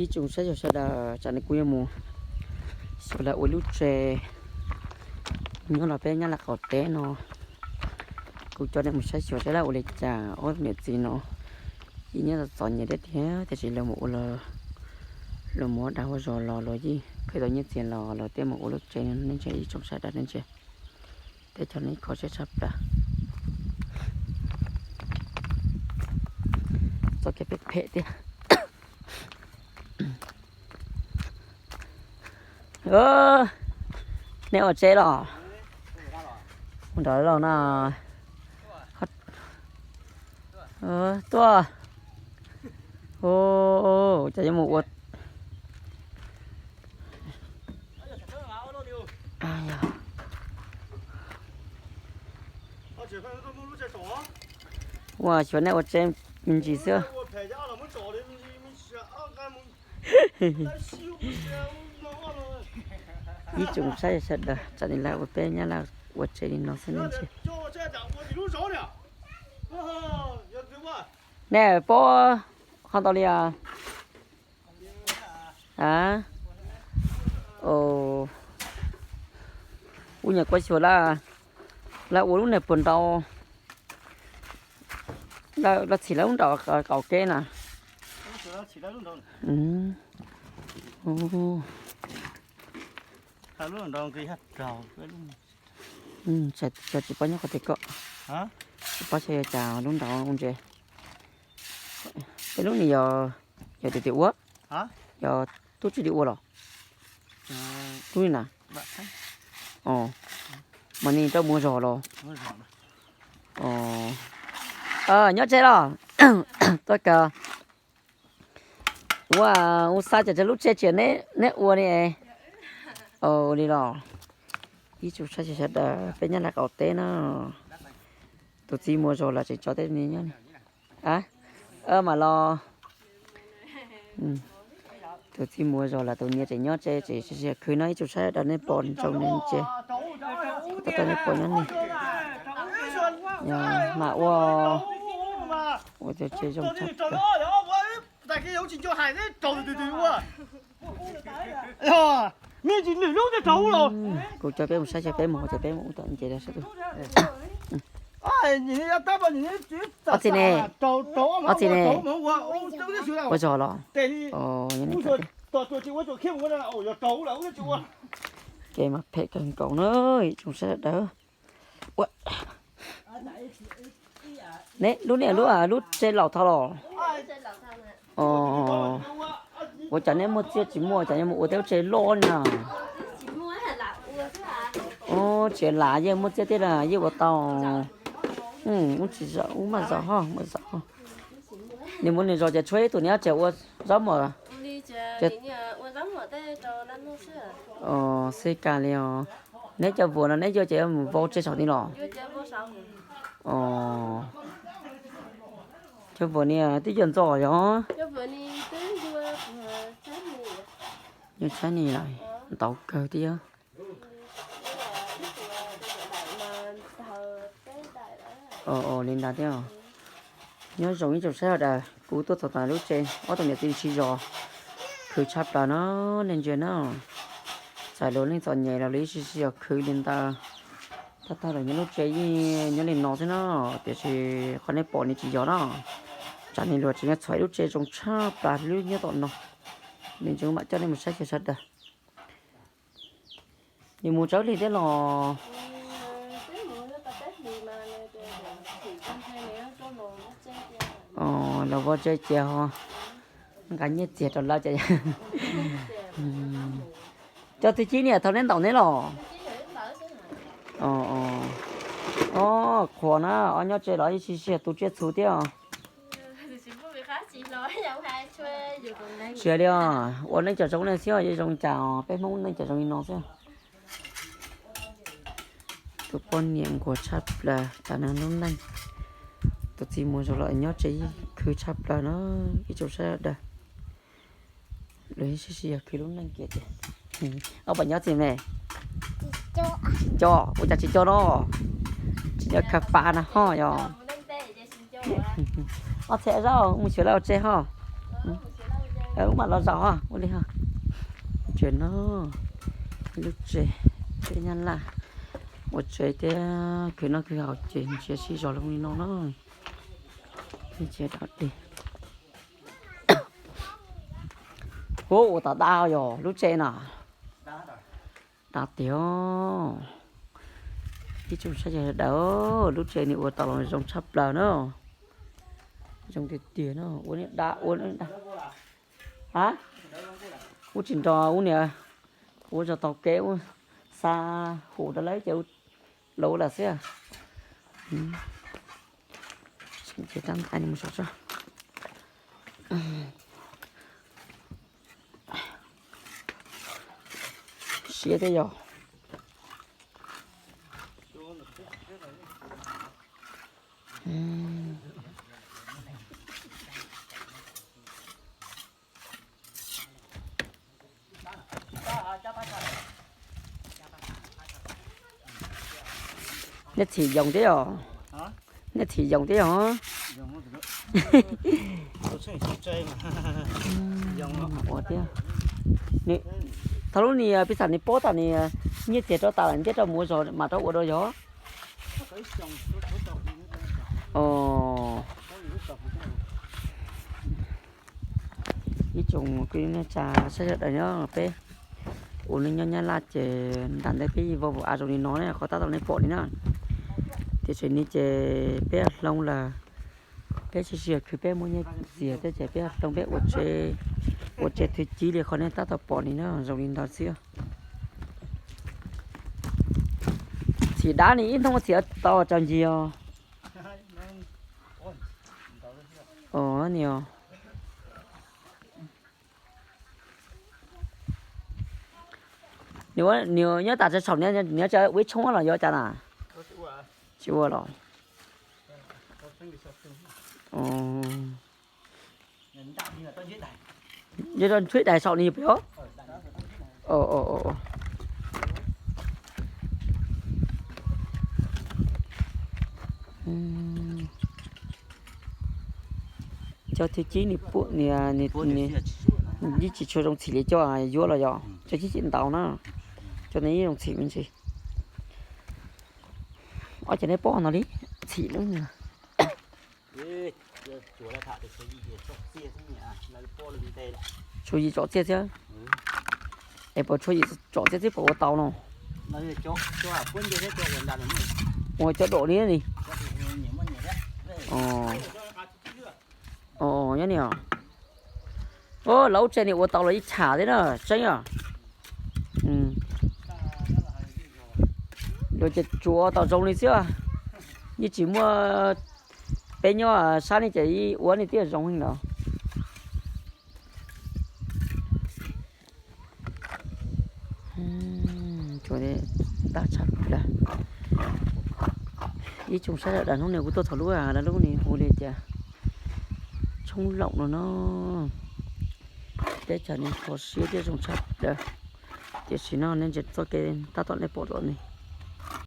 Ib tsoom saib xyuas sawv daws, tsam no kuv yuav mus xyuas lawv ua lub tsev nyob los peb Nyab Laj qaum teb no. Kuv coj nej mus saib xyuas seb lawv ua li cas ob niam txiv no. Yeej nyob txom nyem thiab tiag, tiam sis lawv mus ua, lawv mus ua dag ua zog los luag yeej khwv tau nyiaj txiag los lawv thiaj mus ua lub tsev no ne ntag ib tsoom saib sawv daws ne ntag. Teb chaws no ib qho siab tshaj plaws. Txoj kev phem phem thiab. Nej ua tsev los? Mus nram los na. Tuaj. Cas yuav mus ua Ua xyuas nej ua tsev me ntsis xwb. Ib tsoom saib sawv daws, tsam no lawv ua peb Nyab Laj ua tsev li no xwb ne ntag. Nej paub qhov ntau li os? Kuv nyuam qhuav xyuas lawv ua lub niag puag nraud, lawv txhim lawv lub nraud qaum kev na. Tsis paub nyob qhov tias koj, tsis paub xyov yog cas lub nraud ua ntses. Peb lub ni yog, yog tias tias ua, yog tub tsis li ua los? Lub ni na. Mas nej rov muag zog los? Nyob tsev los? Tuaj kawg. Ua, ua xav cas lub tsev tseem neb ua li. Ua li los? Ib tsoom saib sawv daws, peb Nyab Laj qaum teb na. Tus txiv muag zog lawm tseem tso tej ni nyob. Mam los. Tus txiv muag zog lawm tus niam tseem nyob tsev tseem sib sib khwv no ib tsoom saib sawv daws nej pom ntsoov ne ntag. Tau nej pom nyob ne. Mas ua, ua cov tsev zoo tshaj plaws. Kuv coj peb mus saib xyuas peb mus ua ces peb mus ua tom ntses los sab tus. Ob txiv ne, ob txiv ne, ua zog los? Ces mas phem kawg nkaus na, ib tsoom saib sawv daws. Ne lub niag lub, lub tsev laus tho los? Ua cas neb muaj txiaj tsis muaj cas yuav mus ua tej lub tsev loj li na? Tsis lam yeej muaj txiaj thiab na, yeej ua tau. Ub tsis zaum, ub maj zaum ho, maj zaum ho. Nws muaj nws zos ces tshuav ib tug niam tsev ua zaub mov. Xij kas li os. Neb cov vuas no neb yuav ces yuav mus vau tsev saum ni los? Cov vuas ni twb yuav ntxov yog? Yuav tshaib ni lawm, ntau kawg thiab. Li ntawd thiab. Nyob zoo ib tsoom saib sawv daws, kuv tuaj txog tom lub tsev ob tug niam txiv sib zos khwv tshaj plaws no, nej ntsia na. Txawm luag leej txom nyem los lawv sib sib zos khwv li ntawd. Tab tag lawm nyob lub tsev yeej nyob li no xwb na, tiam sis qhov nej pom ni tsis yog na. Tsam no luag tseem nyob txhom ib lub tsev zoo tshaj plaws li nyob tom no. Nws tseem mam coj nej mus saib xyuas sawv daws. Nws mus tsawg hlis thiab los? Los vau tsev cia ho nqa nyiaj txiag rau lawv ces. Cov txiv cib niam thaum neb ntaus neb los? Qhuas na, ob nyob tsev los ib sij sij tu tsiaj txhu thiab. Tsis li os, ua neej cov zoo nej xwb, yeej zoo cas os, peb Hmoob neej cov zoo li no xwb. Tus poj niam nquag tshaj plaws tas nag lub neej. Tus txiv muag zog los nyob tsev khwv tshaj plaws no, ib tsoom saib sawv daws. Luag sib sib yog khwv lub neej kiag ces. Ob pom nyob txiv me? Tsis coj, ua cas tsis coj no? Tsis nyob khaws pas na ho yog. Ob txhia zaub mus xyuas lawv ua tsev ho. Wb mam los zaum ua li ho. Ces no lub tsev peb Nyab Laj ua tsev thiab khwv noj khwv haus ces ntshe sib zog li no na. Ub, ua tom dab yog lub tsev no. Dab tiag. Ib tsoom saib sawv daws, lub tsev nws ua tau los zoo tshaj plaws na. Zoo tiag tiag na, ua niag dab ua. A, ub tsis nrog ub niam, ua zog taug kev ub, xa hum rau lawv ces ua lawm xwb. Siab thiab yog. Nej txhim yoos thiab os. Nej txhim yoos thiab os. Ua thiab. Thaum lub niag pis xam nws pob tas nws nyiaj txiag rau tas lawm ntiab rau mus zog mam rov ua dua yog. Ib tsoom kwv tij neej tsa sawv daws nyob peb ua neej nyob Nyab Laj ces nram ntej peb yeej vau vau av zoo li no ne, qhov tab tom nej pom li na. Tiam sis ne ces peb hloov lawm, peb tsis siv khwv peb muaj nyiaj txiag thiab ces peb hloov peb ua tsev thwv cib li qhov nej tab tom pom li na zoo li ntawd xwb. Txhim dab ne ib hnub txhim tau tsawg ncig os. Os, niam. Nws nyob tas tsev saum nws ua ib tshoob los yuav cas na? Tsis ua los? Yog rau ntsuab dais saum ni pem os. Cov thwv cib nws pum, yeej tsis tshua zoo txhim li cov yuav los yog cov cib cim ntaus na. Cov no yeej zoo txhim me ntsis. Ob cov nej pom no li txhim lub. Tshuav yim tsom txiaj thiab. Es puas tshuav yim tsom txiaj thiab puas ua tau no? Ua cov dom li ni. Nyob ni os. Lawv lub tsev ni ua tau los ib cham thiab na, tseeb os. Luag ces tsuav tau zoo li xwb, yeej tsis muaj, peb nyob sab ni ces ua ni twb zoo heev lawm. Ib tsoom saib sawv daws, hnub no kuv tuaj txog lub, lawv lub ni hu li tias tshoob laum no no. Teb chaws nws kho siab thiab zoo tshaj plaws. Tiam sis no nej ntsia txoj kev tab tom nej pom los ni.